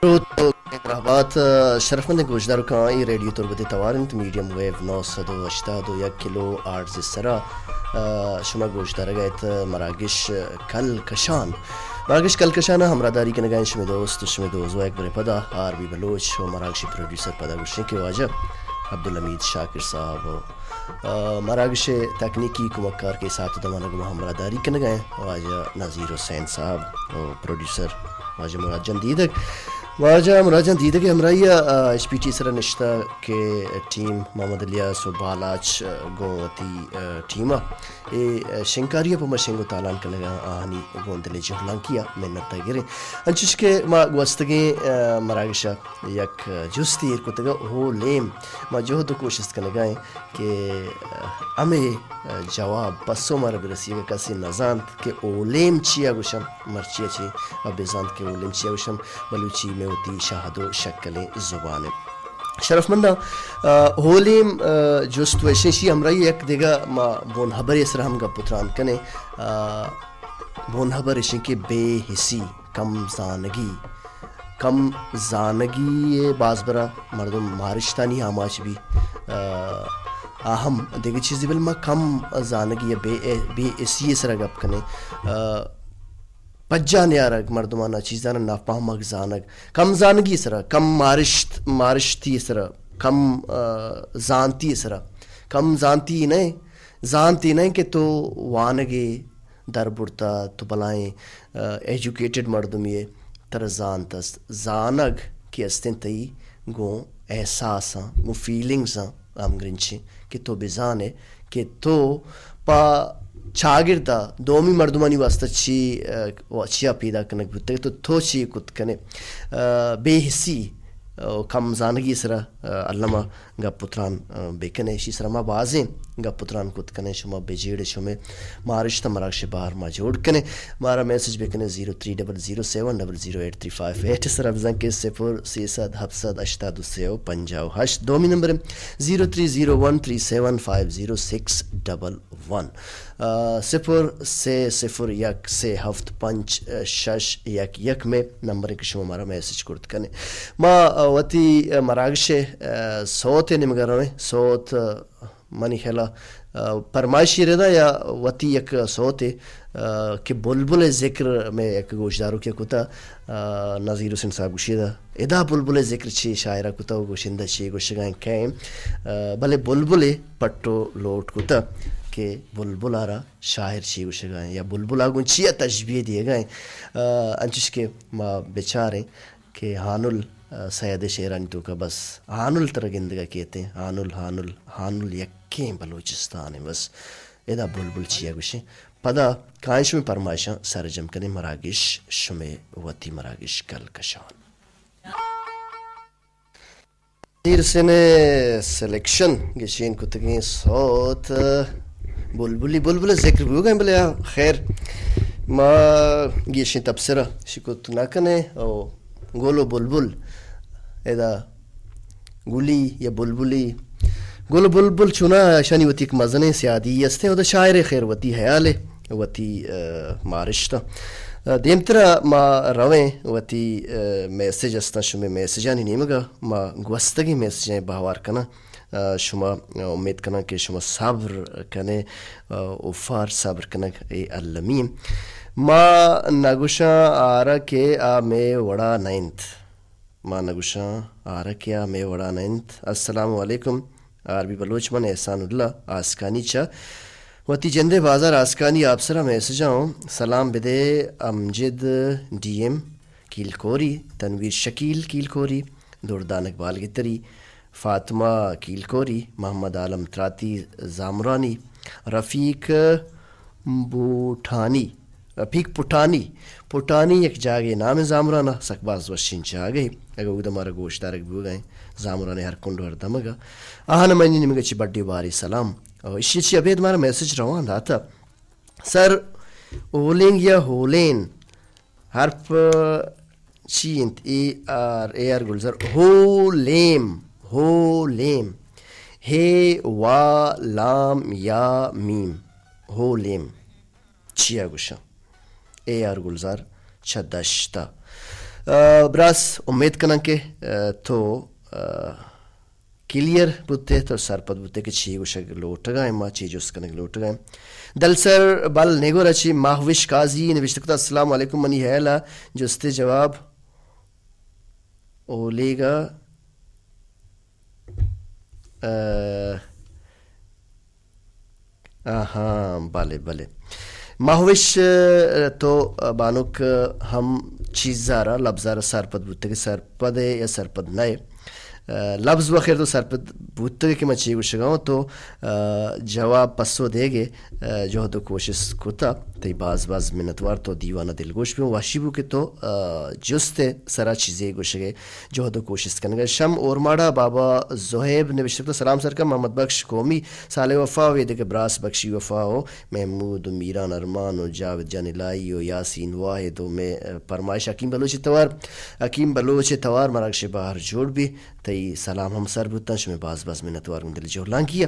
درود و مہربات، شرفمندیں گوشداروکاں، اے ریڈیو تربت ءِ توار انت، میڈیم ویو نو سد و ہشتاد و یک کلو ہرٹز ءِ سرا، آ، شما گوشدارگ ءَ ات مراگش کلکشان۔ مراگش کلکشان ءَ ہمراہداری کنگ ءَ انت شمے دوست، شمے دوزواہ، یک برے پدا آر بی بلوچ و مراگشی پروڈیوسر پدا گوشیں کہ واجہ عبدالحمید شاکر صاحب و آ، مراگش ءِ تکنیکی کمکار کہ ساعت ءِ دمانا گوں ما ہمراہداری کنگ ءَ انت، واجہ نذیر حسین صاحب و پروڈیوسر واجہ مراد جان دیدگ۔ واجہ مراد جان دیدگ ءِ ہمراہی ءَ، آ، ایچ پی ٹی ءِ سرا نشتہ کہ ٹیم محمد الیاس و بالاچ، آ، گوں وتی، آ، ٹیم ءَ اے، آ، شنگکاری ءَ پہ ما شنگ و تالان کنگ ءَ آہانی گوں دل ءِ جہلانکی ءَ منت ءَ گریں۔ انچش کہ ما گوستگیں، آ، مراگش ءَ یک جستے ایر کتگ ءُ ہو لیم ما جہد ءُ کوشست کنگ ءَ ایں کہ ہمے جواب، پسو مارا برسی۔ اگاں کسے نہ زانت کہ ہو لیم چیا گوشن، مرچی ءَ چہ آ بزانت کہ ہو لیم چیا گوشن، بلوچی مئے وتی شہد ءُ شکلیں زبان انت۔ شرفمنداں، آ، ہو لیم، آ، جست و اشیں، اشی ہمراہی یک دگہ ما بون ہبرے سرا ہم گپ ءُ تران کنیں۔ آ، بون ہبر اشیں کہ بے حسی، کم زانگی، کم زانگی ءَ باز برا مردم مارشتانی آماچ بی۔ آ، آ ہم دگہ چیزے، بلے ما کم زانگی یا بے، بے حسی ءِ سرا گپ کنیں۔ آ، پجا نیارگ مردمانا، چیزانا نہ پہمگ، زانگ، کم زانگی ءِ سرا، کم مارشت، مارشتی ءِ سرا، کم، آ، زانتی ءِ سرا۔ کم زانتی نہ، زانتی نہ کہ تو وانگے، در برتا، تو بلائیں، آ، ایجوکیٹڈ مردمے ئے، ترا زانت است۔ زانگ کہ استیں تئی گوں احساساں، گوں فیلنگزاں ہمگرنچیں کہ تو بزانے کہ تو پہ چاگردا دومی مردمانی واسطہ چی، آ، چیا پیدا کنگ بوتگ، تو، تو چی کت کنے۔ آ، بے حسی، آ، کم زانگی سرا، آ، الما گپ ءُ تران، آ، بہ کن ئے۔ ایشی سرا ما بازیں گپ ءُ تران کت کن ایں۔ شما بہ جیڑ ئے، شمئے مارشت ءُ مراگش ءِ بہر ما جوڑ کن ایں۔ مارا میسج بہ کن ئے zero three double zero seven double zero eight three five eight ءِ سرا، بزاں کہ صفر سیصد ہپت سد ہشتاد و سے و پنجاہ و ہشت۔ دومی number zero three zero one three seven five zero six double one. آ، صفر سے صفر یک سے ہفت پنچ شش یک یک مئے نمبر ایں کہ شما مارا میسج کرت کن ئے۔ ما، آ، وتی، آ، مراگش ءِ، آ، سوت ءِ نیمگا رویں۔ سوت، آ، منی خیالا، آ، پرمائشی ردا یا وتی یک سوتے، آ، کہ بلبل ءِ ذکر مئے یک گوشداروکے کتا، آ، نذیر حسین صاحب گوشی دا، ادا بلبل ءِ ذکر چے شاعرا کتا و گوشندہ چے گوشگا ایں کئے، آ، بلے بلبل ءِ پٹ و لوٹ کتا کہ بلبل ءَ را شاعر چی گوشگا ایں یا بلبل ءَ گوں چیا تشبیہ دیگا ایں۔ آ، انچش کہ ما بچاریں کہ ہانل، آ، سید ءِ شعرانی توکا بس ہانل ترا گندگا کیت ایں، ہانل، ہانل، ہانل یکیں بلوچستان ایں، بس ادا بلبل چیا گوشیں۔ پدا کائیں شمئے پرمائشاں سرجم کنیں، مراگش شمئے وتی مراگش کلکشان۔ نذیر حسین ءِ سلیکشن گشین کتگیں سوت بلبلی، بلبل ءِ ذکر بوگا ایں، بلے آ خیر ما گیشیں تبصرہ شکت نہ کنیں۔ او گل و بلبل، ادا گلی یا بلبلی، گل و بلبل چونا، اشانی وتی یک مزنیں سیادی استیں۔ ادا شاعر ءِ خیر وتی حیال ءِ، وتی، آ، مارشت۔ آ، دیمترا ما رویں وتی، آ، میسج استاں، شمئے میسجانی نیمگا ما گوستگیں میسجاں بہوار کناں۔ آ، شما، آ، امیت کناں کہ شما صبر کنے، آ، اوفار صبر کنگ اے المی۔ ما نگوشاں آرا کہ آ مئے وڑا نہ انت۔ ما نگوشاں آرا کہ آ مئے وڑا نہ انت۔ السلام علیکم۔ آر بی بلوچ، من احسان اللہ آسکانی چہ وتی جندے بازار آسکانی آپسرا میسجاں اوں۔ سلام بدے امجد ڈی ایم کیلکوری، تنویر شکیل کیلکوری، دردانک بالگتری، فاطمہ کیلکوری، محمد عالم تراتی زامرانی، رفیق بوٹانی، رفیق پٹانی، پٹانی یک جاگے نام زامران ءَ، سک باز وشیں جاگہے۔ اگہ اودا مارا گوشدارگ بوگا ایں زامران ءِ ہر کنڈ و ہر دمگا، آہان منی نیمگا چہ بڈے بارے سلام۔ او اشی چی ابید مارا میسج روان داتا۔ سر اولنگ یا ہولین حرف چی انت؟ اے آر، اے آر گلزار۔ ہولیم، ہولیم۔ ہے، وا، لام، یا، میم۔ ہولیم۔ چیا گوشاں؟ اے آر گلزار چہ دشت ءَ۔ آ، براس، امید کناں کہ، آ، تو، آ، کلیئر بوتے، تو سرپد بوتے کہ چی گوشگ لوٹگا ایں، ما چی جست کنگ لوٹگا ایں۔ دلسر بل نگور چی ماہوش قاضی نوشتہ کتا، السلام علیکم، منی ہیالا جستے جواب اولیگا، آ، آہاں، بلے، بلے۔ ماہوش، تو بانک ہم چیزارا، لبزارا سرپد بوتگے، سرپد ئے یا سرپد نہ ئے؟ لبز بخیر تو سرپد بوتگے کہ من چی گوشگا اوں، تو جواب پسو دیگے جہد و کوشست کتا۔ تئی باز باز منتوار، تو دیوانا دلگوش بی۔ وحشی بو کہ تو جست سرا چیزے گوشگے۔ جہد و کوشست کنگ ء۔ شم اورماڑہ بابا زہیب نوشتہ کتہ، سلام سرکن محمد بخش قومی، صالح وفا و ایدگہ براس بخشی وفا و محمود و میران ارمان و جاوید جان الہی و یاسین واحد و مئے پرمائش حکیم بلوچ توار، حکیم بلوچ توار مراگش بہر جوڑ بی۔ تئی سلام ہم سر بوتاں، شمئے باز باز منتوار گوں دل جہلانکی ء۔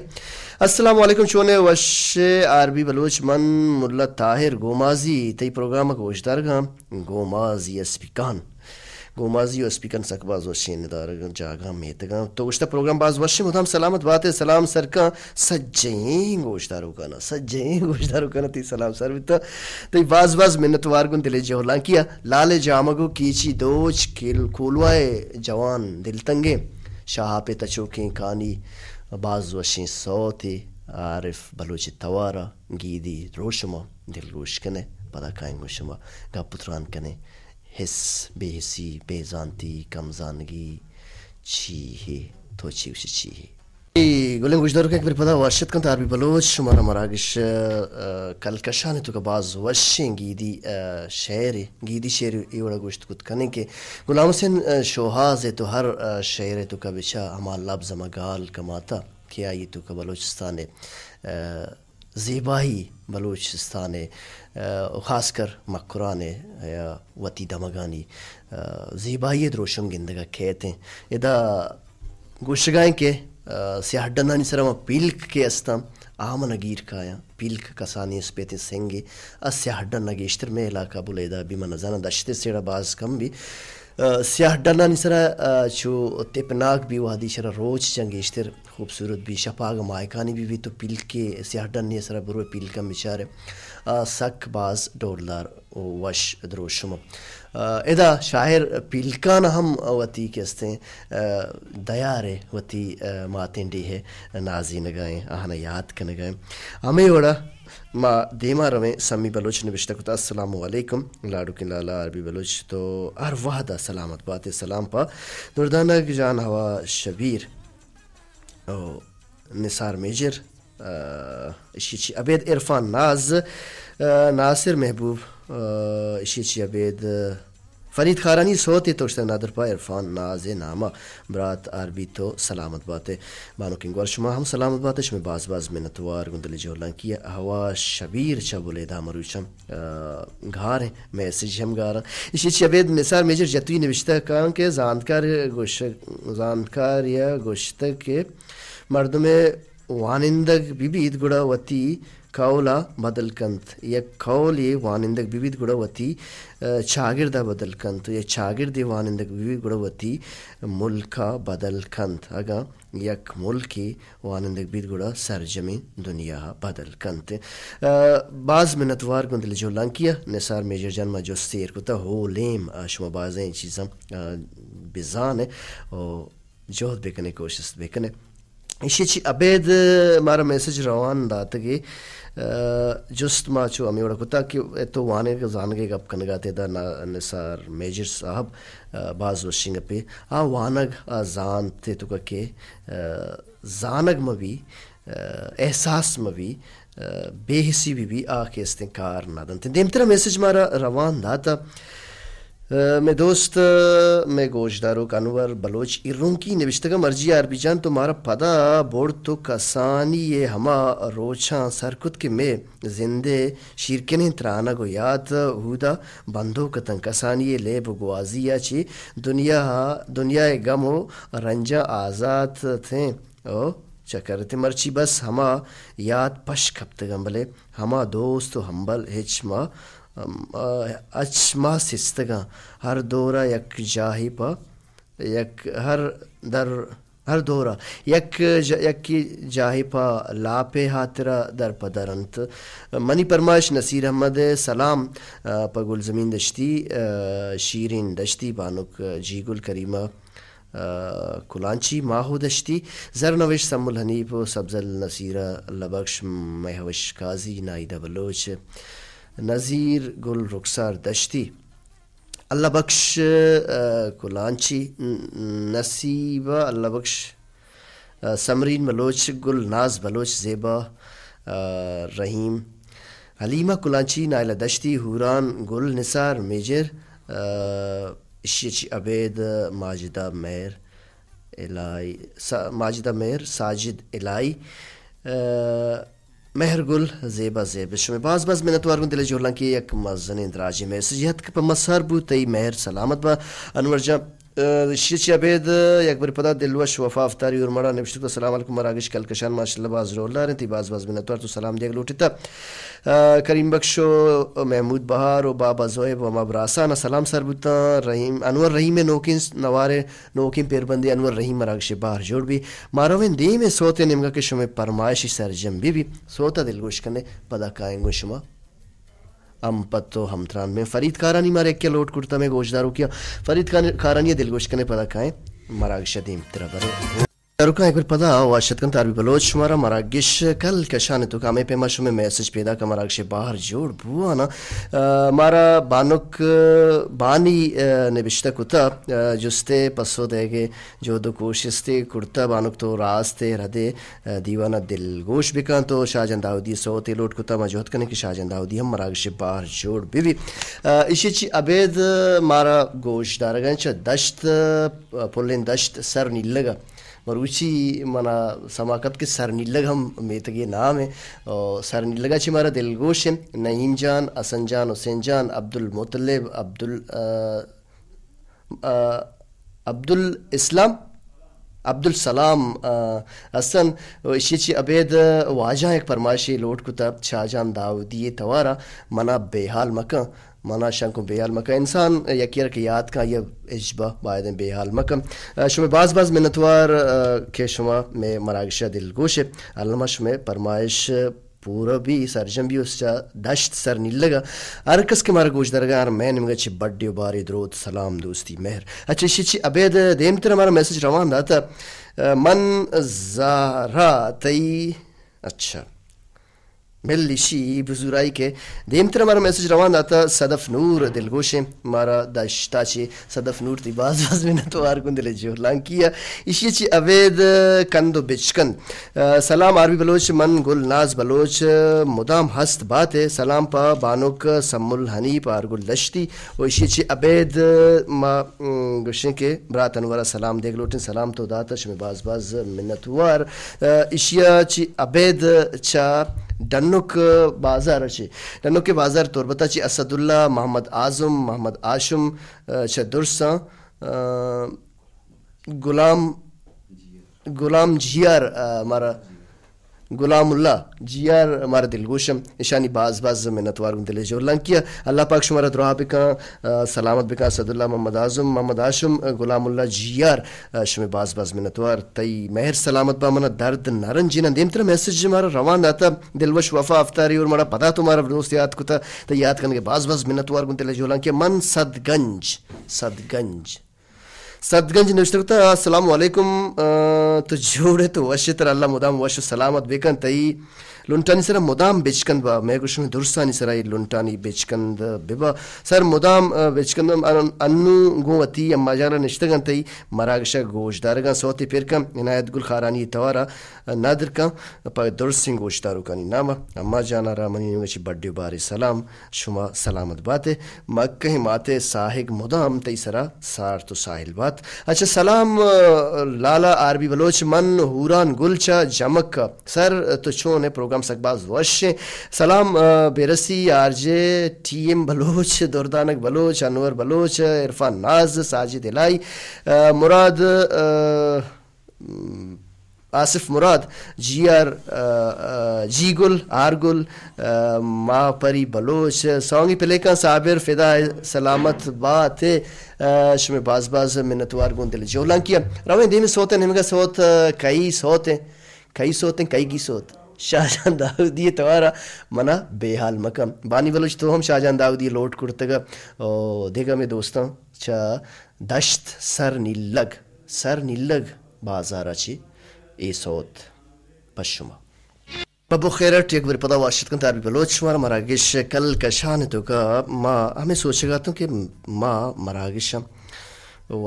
السلام علیکم، چونے وش آر بی بلوچ، من ملا طاہر گومازی تئی پروگرام ء گوشدارگاں۔ گومازی اسپیکان۔ گومازی و اسپیکن سک باز وشیں ندارگ جاگہ میتگاں۔ تو گوشتہ پروگرام باز وشیں، مدام سلامت باتے، سلام سرکاں سجہیں گوشداروکانا، سجہیں گوشداروکانا تئی سلام سر بیتا۔ تئی باز باز منتوار گوں دلے جہلانکیا۔ لال جامگو کیچی دوچ کل کولوائے جوان دلتنگیں شاہاپے تچوکیں کانی باز وشیں سوتے عارف بلوچ توارا گیدی دروشما دلگوش کنے، پدا کائیں گوں شما گپ و تران کنے۔ حس، بے حسی، بے زانتی، کم زانگی چی ہے؟ تو چی گوشی چی ہے؟ اے گلیں گوشداروکاں، یک بر پدا وش اتک کنت آر بی بلوچ، شمارا مراگش، آ، کلکشان توکا باز وشیں گیدی، آ، شعرے، گیدی شعرے اے وڑا گوشت کت کنیں کہ غلام حسین، آ، شوہاز ء تو ہر، آ، شعر ء توکا بچا ہما لبز ہما گال کماتا کہ آئی توکا بلوچستان ء، آ، زیبائی، بلوچستان ء، آ، خاص کر مکران ء یا وتی دمگانی، آ، زیبائی ء دروشم گندگ ء کیت انت۔ ادا گوشگائیں کہ، آ، سیاہ ڈنانی سرا ما پیلک کہ استاں، آ من گیر کایاں۔ پیلک کسانی اسپیتیں سنگے، آ سیاہ ڈن گیشتر مئے علاقہ بلیدہ بی، من نزاناں دشت سیڑا باز کم بی۔ آ، سیاہ ڈنانی سرا، آ، چو تپناک بی، وہدی شرا روچ چن گیشتر خوبصورت بی، شپاگ ماہکانی بی بی تو پیلکے سیاہ ڈنے سرا بروئے پیلکاں بچارے، آ، سک باز ڈولدار و وش دروشم۔ آ، ادا شاعر پیلکان ہم وتی کہ استیں، آ، دیارے وتی، آ، ماتیں ڈیہے نازینگائیں، آہانا یات کنگائیں۔ ہمے وڑا ما دیما رویں۔ سمی بلوچ نبشتہ کتا، السلام علیکم لاڈوکیں لالا آر بی بلوچ، تو ہر وہدا سلامت باتے۔ سلام پہ دردانگ جان ہوا شبیر او نثار میجر، آ، اشی چی ابید عرفان ناز، آ، ناصر محبوب، آ، اشی چی ابید فرید خارانی سوتے تو گوشتگ نادر پہ عرفان ناز نامہ۔ برات آر بی تو سلامت باتے۔ بانکیں گوار شما ہم سلامت باتے، شمئے باز باز منتوار گوں دل جہلانکی ء۔ ہوا شبیر چہ بلیدہ مروچاں، آ، گاریں، میسج ہم گاراں۔ اشی چی ابید نثار میجر جتوئی نوشتہ کاں کہ زانتکار گوش-، زانتکار یا گوشتگ کہ مردمے وانندگ بہ بیت گڑا وتی قول ء بدل کنت، یک قولے وانندگ بہ بیت گڑا وتی، آ، چاگرد ء بدل کنت، یک چاگردے وانندگ بہ بیت گڑا وتی ملک ء بدل کنت۔ اگاں یک ملکے وانندگ بیت گڑا سرجمیں دنیا ء بدل کنت۔ آ، باز منتوار گوں دل جہلانکی ء۔ نثار میجر جان ما جستے ایر کتہ، ہو لیم ء شما بازیں چیزاں، آ، بزان ء۔ او جہد بہ کنے، کوشست بہ کنے۔ ایشی چی ابید مارا میسج روان داتگے، آ، جست ما چو ہمے وڑا کتا کہ تو وانگ زانگ ء گپ کنگا تے دا نا-، نثار میجر صاحب، آ، باز وشیں گپے۔ آ وانگ، آ زانت تے تو کہ، آ، زانگ مہ بی، آ، احساس مہ بی، آ، بے حسی بہ بی، آ کہ استیں کار نہ دنت۔ دیمترا میسج مارا روان داتا۔ آ، مئے دوست، آ، مئے گوشداروک انور بلوچ ایرونکی نوشتگا، مرجی آر بی جان تو مارا پدا برت و کسانی ء ہما روچاں سر کت کہ مئے زندے شیرکنیں ترانگ و یات اودا بندوک اتنت۔ کسانی ء لیب و گوازی ء چہ دنیا ء، دنیا ء گم و رنجاں آزات اتیں۔ او چکر اتیں۔ مرچی بس ہما یات پش کپتگاں، بلے ہما دوست و ہمبل ہچ ما ام، آ، اچ ما سستگاں، ہر دور ءَ یک جاہے پہ یک، ہر در، ہر دور ءَ یک ج-، یکے جاہے پہ لاپ ءِ ہاترا در پہ در انت۔ منی پرمائش نصیر احمد ءِ سلام، آ، پہ گلزمین دشتی، آ، شیرین دشتی، بانک جی گل، کریمہ آ، کلانچی، ماہو دشتی، زرنوش سمل حنیف و سبزل نصیرہ، اللہ بخش مہوش قاضی، ناہیدہ بلوچ، نذیر گل رخسار دشتی، اللہ بخش، آ، کلانچی، ن-، نصیبہ اللہ بخش، آ، سمرین بلوچ، گل ناز بلوچ، زیبا، آ، رحیم، حلیمہ کلانچی، نائلہ دشتی، ہوران گل نثار میجر، آ، ایشی ءَ چہ ابید ماجدہ مہر الہی، سا-، ماجدہ مہر، ساجد الہی، آ، مہر گل، زیبا زیب۔ شمئے باز باز منتوار گوں دل ءِ جہلانکی، یک مزنیں دراجیں میسجے اتک پہ ما سر بوت، تئی مہر سلامت با انور جان۔ آ، ایشی ءَ چہ ابید یک بر پدا دلوش وفا افطاری اورماڑا نبشتہ کت، السلام علیکم مراگش کلکشان، ماشاءاللہ باز ڈولدار انت، تئی باز باز منتوار، تو سلام دیگ لوٹتہ۔ آ، کریم بخش و محمود بہار و بابا زویب و ہما براسان ءَ سلام سر بوتاں۔ رحیم، انور رحیم ءِ نوکیں نوارے، نوکیں پیربندے انور رحیم مراگش ءِ بہر جوڑ بی۔ ما رویں دیم ءَ سوت ءِ نیمگا کہ شمئے پرمائشی سرجم بہ بی۔ سوت ءَ دلگوش کنے، پدا کائیں گوں شما۔ ہم پت و ہمتران میں فرید کارانی مارا یکے لوٹ کرتا میں گوشداروکیا۔ فرید کان-، کارانی دلگوش کنے، پدا کائیں مراگش ءَ دیمترا برے۔ داروکاں ایک بار پدا وش اتک کنت آر بی بلوچ شمارا مراگش کلکشان ءِ توکا۔ ہمے پیما شمئے میسج پیداک ءَ مراگش ءِ بہر جوڑ بوان ءَ۔ آ، مارا بانک بانی، آ، نبشتہ کتہ، آ، جستے پسو دئیگ ءِ جہد و کوشستے کرتہ، بانک تو راست ءِ ردے، آ، دیوان ءَ دلگوش بکن۔ تو شاہ جان داؤدی ءِ سوتے لوٹ کتہ، ما جہد کنیں کہ شاہ جان داؤدی ہم مراگش ءِ بہر جوڑ بہ بی۔ آ، ایشی چی ابید مارا گوش دارگاں چہ دشت، آ، پلیں دشت سر نیلگ ءَ مروچی منا سما کپت کہ سر نیلگ ہم میتگے نام ہے۔ او سر نیلگ ءَ چہ مارا دلگوش ہیں نعیم جان، حسن جان، حسین جان، عبدالمطلب، عبدال-، آ، آ، عبدالاسلام، عبدالسلام، آ، حسن، و اشی چہ ابید واجہ یک پرمائشے لوٹ کتہ شاہ جان داؤدی توارا، منا بے حال مکن۔ منا شنکوں بے حال مکن۔ انسان یکے ءَ را کہ یات کن، آئی ءَ ہچبر بایدیں بے حال مکن۔ آ، شمئے باز باز منتوار، آ، کہ شما مئے مراگش ءَ دلگوش ئے۔ الما شمئے پرمائش پورا بی، سرجم بی، اس چہ دشت سر نیلگ ءَ۔ ہر کس کہ مارا گوش دارگ ءَ، ہر مئے نیمگ ءَ چہ بڈے و بارے دروت، سلام، دوستی، مہر۔ اچھا، ایشی چہ ابید دیمتر ءَ مارا میسج روان داتہ، آ، من زہرا تئی، اچھا۔ مل ایشی بزورائی کہ دیمتر ءَ مارا میسج روان داتہ صدف نور دلگوشیں مارا دشتا چہ۔ صدف نور تئی باز باز منتوار گوں دل ءِ جہلانکی ءَ۔ ایشی چہ ابید کند و بچکند۔ آ، سلام آر بی بلوچ، من گل ناز بلوچ، مدام ہست بات ئے۔ سلام پہ بانک سمل حنیف آرگل دشتی و ایشی چہ ابید ما، م، گوشیں کہ برات انور ءَ سلام دیگ لوٹیں، سلام تو داتہ، شمئے باز باز منتوار۔ آ، ایشی ءَ چہ ابید چہ ڈنک بازار ءَ چہ، ڈنک بازار تربت ءَ چہ اسداللہ، محمد اعظم، محمد ہاشم، آ، چہ درساں، آ، غلام، غلام جیار، آ، مارا غلام اللہ جیار مارا دلگوشم، اشانی باز باز منتوار گوں دل ءِ جہلانکی ءَ۔ اللہ پاک شمارا دراہ بکن، آ، سلامت بکن۔ اسداللہ، محمد اعظم، محمد ہاشم، آ، غلام اللہ جیار، آ، شمئے باز باز منتوار۔ تئی مہر سلامت با، منا درد نہ رنجیناں۔ دیمتر ءَ میسج مارا روان داتہ دلوش وفا افطاری اور مارا پدا تو مارا دوست یات کتہ، تئی یات کنگ ءَ باز باز منتوار گوں دل ءِ جہلانکی ءَ۔ من سد گنج، سد گنج۔ سدگنج نوشتہ کتہ، السلام علیکم، آ، تو جوڑ ئے تو وش ئے، ترا اللہ مدام وش و سلامت بکن، تئی لنٹانی سرا مدام بچکند با، مئے گوشم درسانی سرا اے لنٹانی بچکند ببا، سر مدام، آ، بچکند ان-، انو گوں وتی اما جان نشتگاں، تئی مراگشا گوش دارگاں، سوتے پر کن، عنایت گل خارانی توارا نادر کن، پہ درسیں گوشداروکانی نام ءَ۔ اما جان ءَ را منی نیمگ ءَ چہ بڈے و بارے سلام، شما سلامت بات ئے۔ مکہیں مات ءِ ساہگ مدام تئی سرا سارت و ساہیل بات۔ اچھا سلام، آ، لالا آر بی بلوچ، من ہوران گل چہ جمک ءَ۔ سر تو چون ئے؟ پروگرام سک باز وش ایں۔ سلام، آ، برسی R J T M Baloch, Dardanak Baloch, Anwar Baloch, Irfan Naz, Sajid Elahi, آ، مراد، آ، م، آصف مراد، جی آر، آ، آ، جی گل، آر گل، آ، ما پری بلوچ، سانگی پلیکاں صابر فدا، سلامت بات، آ، شمے باز باز منتوار گوں دل جولانکی ءَ۔ رویں دیمی سوت ءِ نیمگا۔ سوت، آ، کئی سوت ایں؟ کئی سوت ایں؟ کئی گی سوت؟ شاہجان داودی ءِ توارا منا بے حال مکن۔ بانی بلوچ تو ہم شاہجان داودی لوٹ کرتگ۔ او دیگا میں دوستاں چا دشت سر نیلگ، سر نیلگ بازارا چی اے سوت پہ شما۔ پہ بخیرٹ یک بری پدا واشت کنت آر بی بلوچ، شمارا مراگش کل کشان توکا۔ ما ہمیں سوچگا اتوں کہ ما مراگشاں و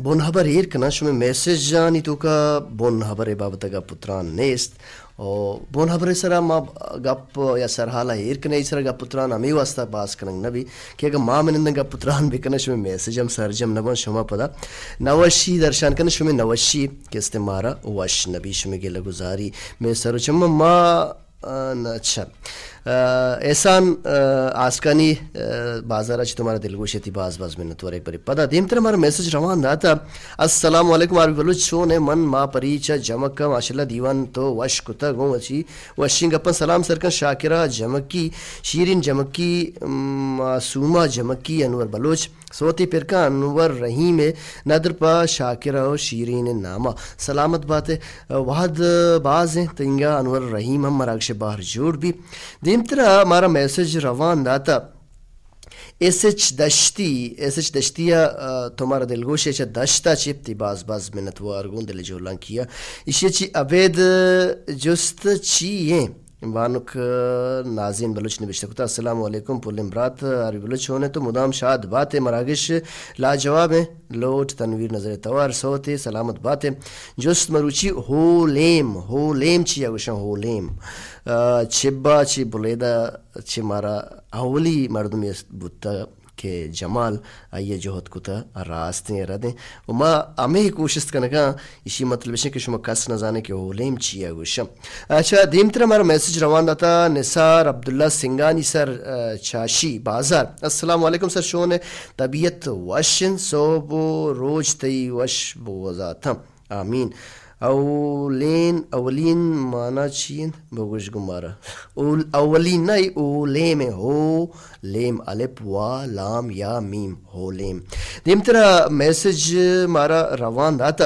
بن ہبر ایر کناں، شمے میسجانی توکا بن ہبرے بابت گپ و تران نیست۔ و بن ہبرے سرا ما گپ یا سرحالا ایر کناں، ای سرا گپ و تران ہمے واسطہ باز کنگ نہ بی کہ اگہ ما مننداں گپ و تران بکناں، شمے میسج ہم سرجم نہ باں، شما پدا نوشی درشان کناں، شمے نوشی کہ است مارا وش نہ بی، شمے گلہ گزاری مئے سر و چم ما، آ، نہ، اچھا۔ آ، احسان، آ، آسکانی، آ، بازار اچ تمہارا دلگوش تی باز باز منت وار۔ ایک بری پدا دیمتر ہمارا میسج روان داتا۔ السلام علیکم آر بی بلوچ، چون ہے؟ من ما پری چا جمک، ماشاءاللہ دیوان تو وش کتا گوں اچی وشیں گپاں۔ سلام سرکن شاکرہ جمکی، شیرین جمکی، ام، معصومہ جمکی، انور بلوچ۔ سوتی پرکاں انور رحیم ءِ ندر پہ شاکرہ و شیرین ءِ ناما۔ سلامت بات ئے۔ وہد باز انت، انگا انور رحیم ہم مراگش بہر جوڑ بی۔ دیمترا مارا میسج روان داتا۔ S H Dashti, S H Dashti ءَ، آ، تو مارا دلگوش ئے چہ دشتا چپتی، باز باز منتوار گوں دل جولانکی ءَ۔ ایشی چی ابید جست چی ایں؟ بانک نازین بلوچ نبشتہ کتا، السلام علیکم پلیں برات آر بی بلوچ، چون ئے تو؟ مدام شاد بات ئے، مراگش لاجواب ایں، لوٹ تنویر نظر توار سوتے، سلامت بات ئے۔ جست مروچی ہولیم، ہولیم چی ءَ گوشاں؟ ہولیم، آ، چبا چی بلیدہ چی مارا اولی مردمی است بوتا کہ جمال آئی ءَ جہد کتہ راستیں ردیں، و ما ہمے کوشست کنگاں، ایشی مطلب اش کہ شما کس نہ زانے کہ ہولیم چی ءَ گوشاں۔ اچھا، دیمتر ہمارا میسج روان داتا نثار عبداللہ سنگانی سر، آ، چاشی بازار۔ السلام علیکم سر، شون ئے؟ طبیعت وش انت، سہب و روچ تئی وش بوزاتاں۔ آمین۔ اولین، اولین مانا چی انت؟ بگوش گوں مارا۔ اول-، اولین نہ، اے اولیم ایں۔ ہو، لیم، الف، وا، لام، یا، میم۔ ہولیم۔ دیمترا میسج مارا روان داتا۔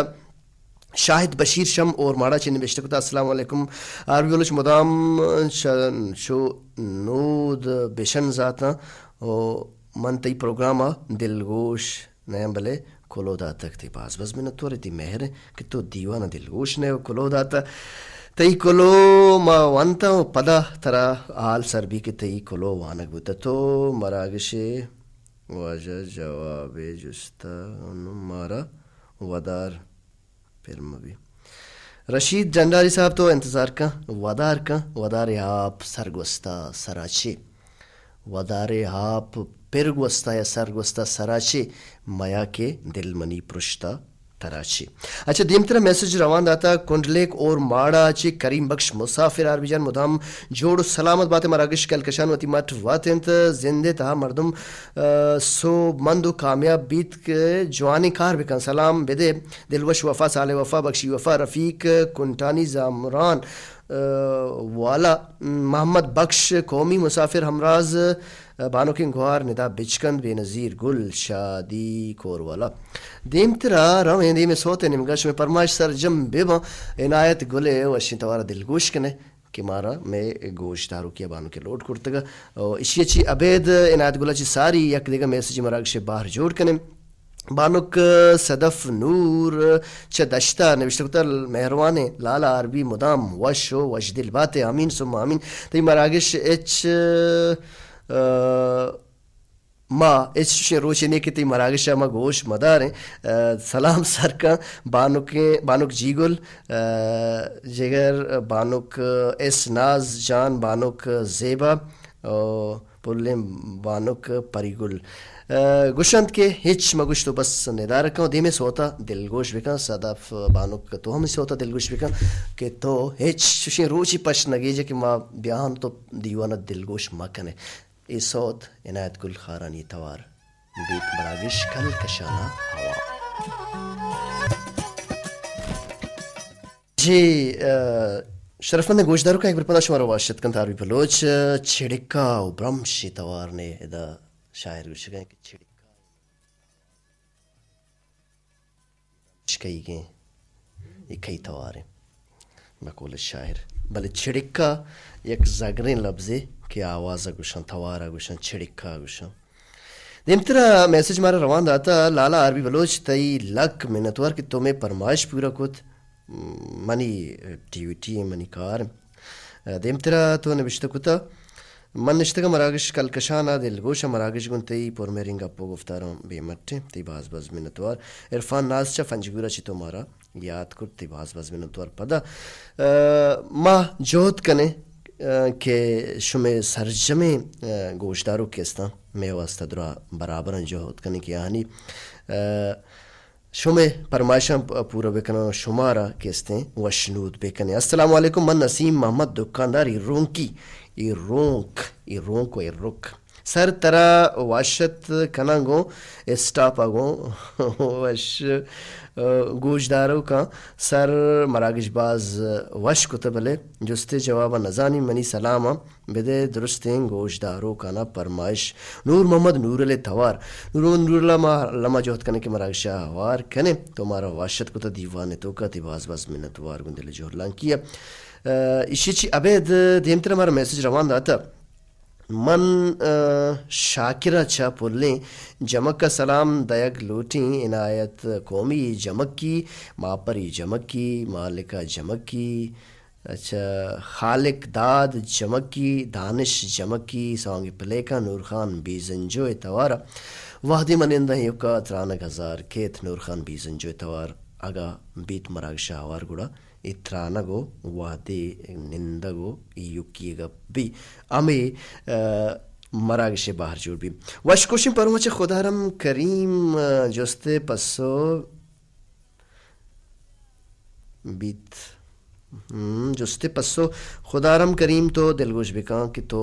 شاہد بشیر شم اور ماڑا چی نبشتہ کتا، السلام علیکم۔ آر بی بلوچ مدام چ-، چو نود بشن زاتاں و من تئی پروگرام ءَ دلگوش نیاں، بلے کلو داتگ۔ تئی باز باز منتوار، تئی مہر کہ تو دیوان ءَ دلگوش نئے و کلو داتہ۔ تئی کلو ما وانتاں و پدا ترا حال سر بی کہ تئی کلو وانگ بوتہ۔ تو مراگشے واجہ جوابے جستہ انوں مارا ودار پر مہ بی۔ رشید جنڈاری صاحب تو انتظار کن، ودار کن، ودار آپ سرگوستا سراچے۔ ودارے آپ پر گوستا یا سر گوستا سراچے، میا کہ دل منی پرشتا تراچے۔ اچھا، دیمترا میسج روان داتا کنڈلیک اور ماڑا چے کریم بخش مسافر، آر بی جان مدام جوڑ و سلامت بات ئے، مراگش کلکشان وتی مٹ وت انت، زندے تہا مردم، آ، سوب مند و کامیاب بیت کہ جوانیں کار بکن۔ سلام بدے دلوش وفا، صالح وفا، بخشی وفا، رفیق کنٹانی زامران، آ، والا، محمد بخش قومی مسافر ہمراز، آ، بانکیں گوہار ندا بچکند بے نظیر گل شادی کور والا۔ دیمترا رویں، دیمے سوت ءِ نیمگا شمے پرمائش سرجم بباں، عنایت گل ءِ وشیں توارا دلگوش کنے کہ مارا مئے گوش داروکی ءَ بانک ءَ لوٹ کرتگ۔ او ایشی ءَ چی ابید عنایت گل ءَ چی ساری یک دگہ میسجے مراگش ءِ بہر جوڑ کنیں۔ بانک صدف نور چہ دشتا نوشتہ کتہ، مہروانیں لالا آر بی مدام وش و وشدل بات ئے، آمین ثم آمین۔ تئی مراگش اچ، آ، ما ہچ چوشیں روچے نے کہ تئی مراگش ءَ ما گوش مداریں۔ آ، سلام سرکاں بانکیں، بانک جیگل، آ، جگر، بانک ایس ناز جان، بانک زیبا، او پلیں بانک پری گل۔ آ، گوشنت کہ ہچ مگوش تو بس ندارہ کن، دیمے سوتا دلگوش بکن، صدف بانک تو ہم سوتا دلگوش بکن کہ تو ہچ چوشیں روچے پشت نگیجے کہ ما بیاہن تو دیوان دلگوش مکنے۔ اے سوت عنایت گل خارانی توار بیت، مراگش کل کشانا ہوا۔ جی، ء، شرفمند گوشداروکاں، یک بر پدا شمارا وش اتک کنت آر بی بلوچ، ء، چڑکا و برمشی توار نے ادا شاعر گوشگا کہ چڑکا شکیگیں، اے کئی تواریں بقول شاعر۔ بلے چڑکا یک زگریں لبزے کہ آواز ء گوشاں، توار ء گوشاں، چڑکا گوشاں۔ دیمترا میسج مارا روان داتا، لالا آر بی بلوچ، تئی لک منتوار کہ تو مئے پرمائش پورا کت۔ منی ڈیوٹی، منی کار۔ دیمترا تو نبشتہ کتا، من نشتگاں مراگش کلکشان ء دلگوش ء مراگش گوں تئی پرمہریں گپ و گفتاراں بے مٹیں۔ تئی باز باز منتوار۔ عرفان ناز چہ پنجگور ء چہ تو مارا یات کرت، تئی باز باز منتوار۔ پدا، ء، ما جہد کنیں، ء، کہ شمے سرجمیں، ء، گوشداروک کہ استاں، مئے واستہ درا برابراں جہد کنیں کہ آہانی، ء، شمے پرمائشاں پ-، پورا بکناں، شمارا کہ استیں وشنود بکنیں۔ السلام علیکم، من نسیم محمد دکاندار، ای رونکی، ای رونک، ای رونک و ای رک۔ سر ترا وش ات کناں گوں اسٹاپ ء گوں وش، ء، گوشداروکاں۔ سر مراگش باز وش کت، بلے جستے جواب ء نزانی۔ منی سلام ء بدے درستیں گوشداروکانا پرمائش۔ نور محمد نورل توار۔ نور محمد نورل ما لما جہد کنیں کہ مراگش ء ہوار کنیں۔ تو مارا وش ات کت دیوان توکا، تئی باز باز منتوار گوں دل جہلانکی ء۔ ء، ایشی چی ابید دیمتر مارا میسج روان داتا۔ من، ء، شاکر ء چہ پلیں جمک ء سلام دئیگ لوٹیں۔ عنایت قومی جمکی، ماپری جمکی، مالکہ جمکی، اچھا، خالق داد جمکی، دانش جمکی، سانگ پلیکاں نور خان بیزنجو ء توار ء۔ وہدے من ننداں ایوکا ترانگ ہزار کیت، نور خان بیزنجو ء توار اگاں بیت مراگش ء ہوار گڑا اے ترانگ و وہدے نندگ و ایوکی گپ بی۔ ہمے، ء، مراگش ء بہر جوڑ بی۔ وش کوشیں پروچ خدارم کریم، ء، جست ء پسو بیت۔ ہم، جست ء پسو خدارم کریم تو دلگوش بکن کہ تو،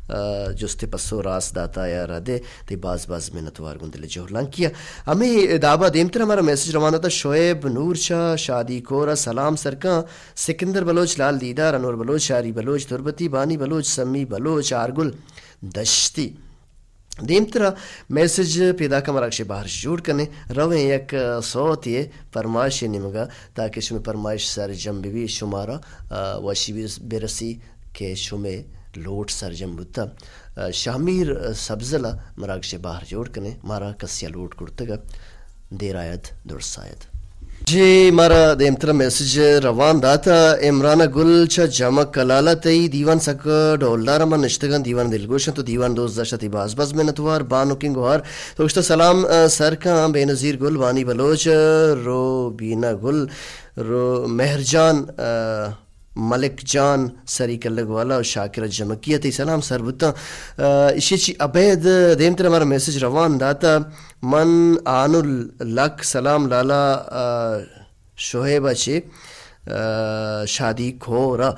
ء، جست ء پسو راست داتا یا ردے۔ تئی باز باز منتوار گوں دل جہلانکی ء۔ ہمے دابا دیمتر ہمارا میسج روان داتا شعیب نور شاہ شادی کور ء سلام سرکاں سکندر بلوچ، لال دیدار، انور بلوچ، شاری بلوچ، تربتی، بانی بلوچ، سمی بلوچ، آرگل دشتی۔ دیمترا میسج پیداک ء مراگش ء بہرش جوڑ کنیں، رویں یک، ء، سوتے ء پرمائش ء نیمگا تاکہ شمے پرمائش سرجم بہ بی، شمارا، ء، وشی بس-، برسی کہ شمے لوٹ سرجم بوتا۔ ء، شہمیر سبزل ء مراگش ء بہر جوڑ کنیں، مارا کسی ء لوٹ کرتگ ء دیر آید درس آید۔ جی، مارا دیمترا میسج روان داتا۔ عمران گل چہ جمک کلالہ، تئی دیوان سک ڈولدار، من نشتگاں دیوان دلگوش انت و دیوان دوست داشت، تئی باز باز منتوار۔ بانکیں گوہار تو گشتہ سلام، ء، سر کن بے نظیر گل، بانی بلوچ، روبینہ گل، رو مہر جان، ء، ملک جان سری کلگ والا و شاکر جمکی ء تئی سلام سر بوتاں۔ ء، ایشی چی ابید دیمتر ہمارا میسج روان داتا۔ من آنل لک سلام لالا، ء، شعیب ء چے، ء، شادی کور ء۔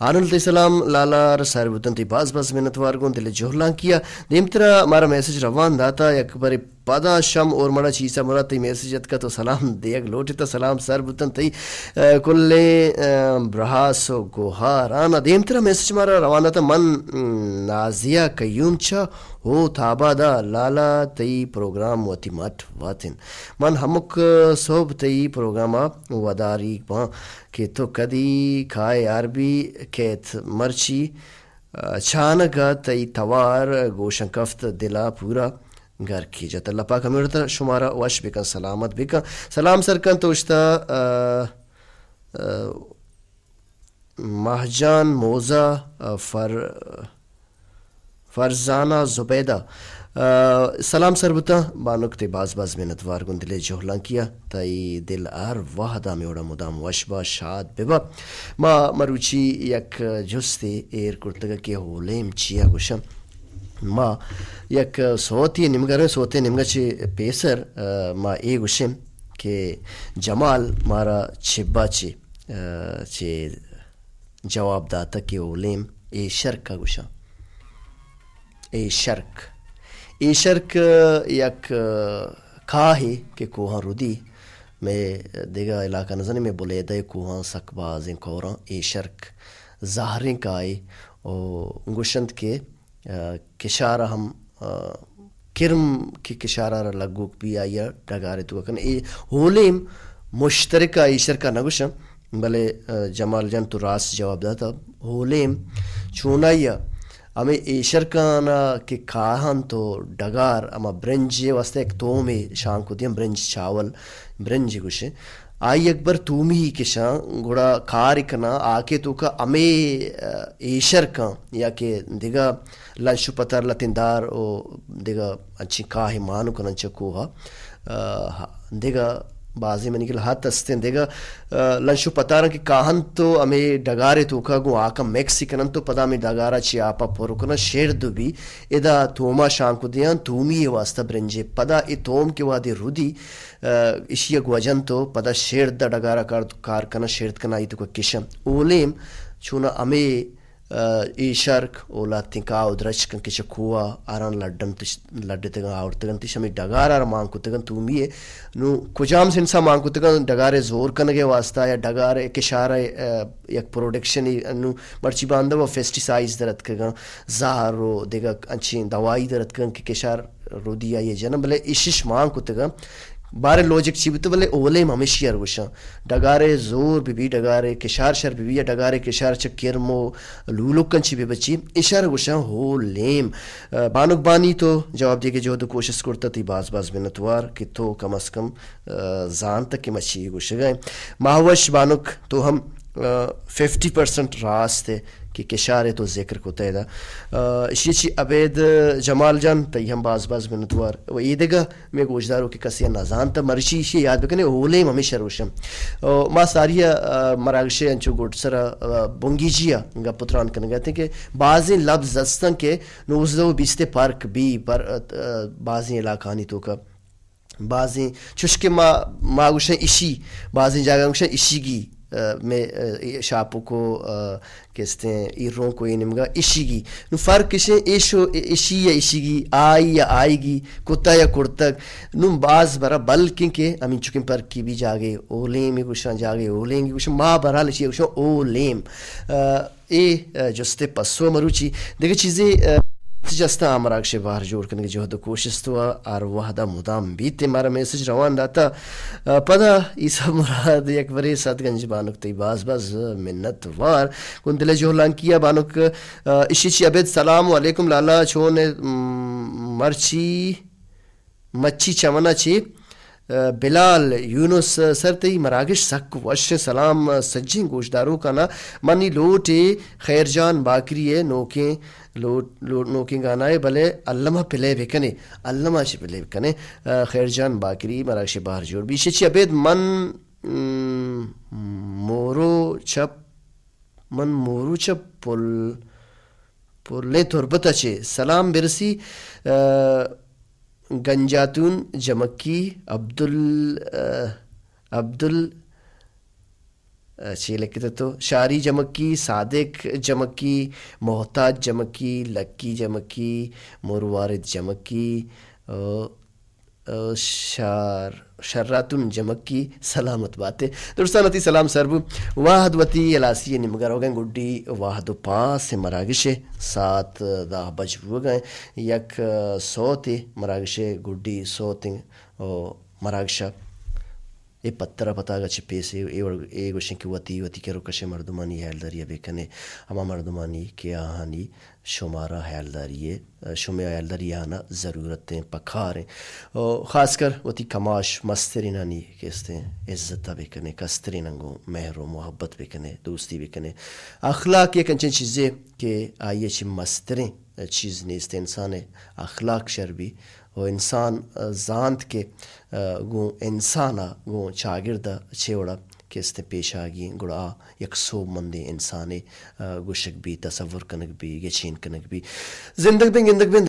آنل تئی سلام لالا را سر بوتن، تئی باز باز منتوار گوں دل جہلانکی ء۔ دیمترا مارا میسج روان داتا، یک برے پدا شم اورمڑا چیسا مراد تئی میسج اتکا تو سلام دیگ لوٹتا، سلام سر بوتن تئی، ء، کلیں، ء، براس و گوہار۔ آنا دیمترا میسج مارا روان داتا، من، م، نازیہ قیوم چہ ہوت آباد ء۔ لالا تئی پروگرام وتی مٹ واتن۔ من ہمک سہب تئی پروگرام ء وداریگ باں کہ تو کدی کائے آر بی کیت۔ مرچی، ء، چانگ ء تئی توار گوشاں کفت، دل ء پورا گرکی جت۔ اللہ پاک ہمے وڑ ء شمارا وش بکن، سلامت بکن۔ سلام سر کن تو اشتا، ء، ء، ماہجان موزہ، ء، فر-، فرزانہ زبیدہ، ء، سلام سر بوتاں۔ بانک تئی باز باز منتوار گوں دل ء جہلانکی ء۔ تئی دل ہر وہد ہمے وڑا مدام وش با، شاد ببا۔ ما مروچی یک جستے ایر کرتگ کہ ہولیم چیا گوشاں۔ ما یک سوتے نیمگا رویں، سوتے نیمگا چہ پیسر، ء، ما اے گوشیں کہ جمال مارا چبا چے، ء، چے جواب داتگ کہ اولیم اے شرک ء گوشاں۔ اے شرک، اے شرک یک کاہے کہ کوہاں ردی، مئے دگہ علاقہ نزانی، مئے بلیدہ ءِ کوہاں سک بازیں کوراں ایشرک زہریں کاہے و گوشنت کہ، آ، کشار ءَ ہم، آ، کرم کہ کشار ءَ را لگوک بی آئی ءَ ڈگار ءِ توکا کن۔ اے ہولیم مشترکہ ایشرکا نہ گوشاں، بلے، آ، جمال جان تو راست جواب داتا۔ ہولیم چونائی ءَ ہمے ایشرکانا کہ کاہنت و ڈگار ہما برنج ءِ واسطہ یک تومے شانک دیاں، برنج چاول، برنج گوشے۔ آئی یک بر تومی کشاں، گڑا کار کناں، آ کہ توکا ہمے، آ، ایشرکاں یا کہ دگہ لنش و پتار لتیں دار و دگہ انچیں کاہے مان کنن چہ کوہا۔ آ، دگہ بازیں منی گل ہت استیں دگہ، آ، لنش و پتاراں کہ کاہنت و ہمے ڈگار ءِ توکا گوں آکاں مکس کنن تو پدا ہمے ڈگارا چہ آپا پر کنن، شرد بی، ادا توما شانک دیاں، تومی ءِ واسطہ برنجے۔ پدا اے توم کہ وہدے رودی، آ، اشی ءَ گوجن تو پدا شرد ءَ ڈگارا کار، کار کنن، شرد کنن، آئی توکا کشن۔ اولیم چونا ہمے، آ، ایشرک اولا تنکا و درچکن کہ چہ کوہا آران لڈن تش، لڈتگن آورتگن تش ہمے ڈگارا مان کتگن تومی ءَ۔ نو کجام سنسا مان کتگن؟ ڈگار ءِ زور کنگ ءِ واسطہ یا ڈگار ءِ کشار ءِ، آ، یک پروڈکشنے، نو مرچی باندا و پیسٹیسائیڈز در اتکگن، زہر و دگہ انچیں دوائی در اتکگن کہ کشار رودی آئی ءَ جنن، بلے اشش مان کتگن۔ بارے لوجک چی بوتہ، بلے اولیم ہمیشی ءَ گوشاں۔ ڈگار ءِ زور بہ بی، ڈگار ءِ کشار شر بہ بی، یا ڈگار ءِ کشار چہ کرم و لولکاں چی بہ بچی، ایشار گوشاں ہولیم۔ آ، بانک بانی تو جواب دیگ ءِ جہد و کوشست کرتہ، تئی باز باز منتوار کہ تو کم از کم، آ، زانتہ کہ ما چی گوشگا ایں۔ ماہوش بانک تو ہم، آ، ففٹی پرسنٹ راست ئے کہ کشار ءِ تو ذکر کتہ ادا۔ آ، اشی چی ابید جمال جان تئی ہم باز باز منتوار۔ و ایدگہ مئے گوشداروکے کسے ءَ نزانت، مرچی ایشی ءَ یاد بکنے، ہولیم ہمیشہ روشن۔ او، ما ساری ءَ، آ، مراگش ءِ انچو گڈسر ءَ، آ، بنگیجی ءَ گپ و تران کنگ ءَ اتیں کہ بازیں لبز استن کہ نوزدہ و بیست ءِ پرک بی، پر، آ، بازیں علاقہانی توکا بازیں، چوشکہ ما، ما گوشن اشی، بازیں جاگہ گوشن اشیگی، آ، مئے، آ، شاپوکو، آ، کہ استیں ایرونک و اے نیمگا اشیگی۔ نوں فرق اش انت، ایش و اشی یا اشیگی، آئی یا آئیگی، کتا یا کرتگ۔ نوں باز برا بلکیں کہ ہمینچکیں پرکی بی، جاگے اولیم گوشاں، جاگے اولینگی گوشاں، ما بہرحال اشی گوشاں اولیم۔ آ، اے، آ، جستے پسو مروچی۔ دگہ چیزے، آ، جستا آ مراگشے بہر جوڑ کنگے جہد و کوشست و ہر وہدا مدام بیت، مارا میسج روان داتا۔ آ، پدا عیسی مراد یک برے سدگنج بانک تئی باز باز منت وار۔ گوں دل ءِ جہلانکی ءَ بانک، آ، اشی چی ابید سلام علیکم لالا، چون ئے، م، مرچی مچی چمنا چی، آ، بلال یونس سر تئی مراگش سک وش۔ سلام سجیں گوشداروکانا۔ منی لوٹ ئے خیر جان باکری ءِ نوکیں لوٹ، لوٹ نوکیں گانا ئے، بلے الما پلے بکنے، الما چی پلے بکنے۔ آ، خیر جان باکری مراگش بہر جوڑ بی۔ اشی چی ابید من م، مورو چپ، من مورو چپ پل، پلیں تربت ءَ چے سلام برسی، آ، گنجاتون جمکی، عبدال، آ، عبدال، آ، چے لکھتہ تو؟ شاری جمکی، صادق جمکی، محتاج جمکی، لکی جمکی، مروارد جمکی، آ، شار، شراتون جمکی سلامت باتے۔ درستان وتی سلام سر بو۔ وہد وتی ہلاسی ءِ نیمگا روگیں گڈی وہد و پاس مراگش ءِ ساعت دہ بج بوگا ایں۔ یک سوتے مراگش ءِ گڈی سوتیں و مراگش ءِ اے پتر ءَ پتاگ ءَ چہ پیسر اے وڑ، اے گوشیں کہ وتی، وتی کر و کش ءِ مردمانی ہیالداری ءَ بکنے، ہما مردمانی کہ آہانی شمارا ہیالداری ءِ، شمئے ہیالداری آہانا ضرورت ایں، پکار ایں۔ و خاص کر وتی کماش مسترینانی کہ استیں عزت ءَ بکنے، کستریناں گوں مہر و محبت بکنے، دوستی بکنے۔ اخلاق یک انچیں چیزے کہ آئی ءَ چہ مستریں چیز نیست۔ انسان ءِ اخلاق شر بی و انسان زانت کہ گوں انسان ءَ گوں چاگرد ءَ چے وڑا کہ استیں پیش آگی ایں، گڑا آ یک سوبمندیں انسانے، آ، گوشگ بی، تصور کنگ بی، گچین کنگ بی۔ زندگ بیں، گندگ بیں،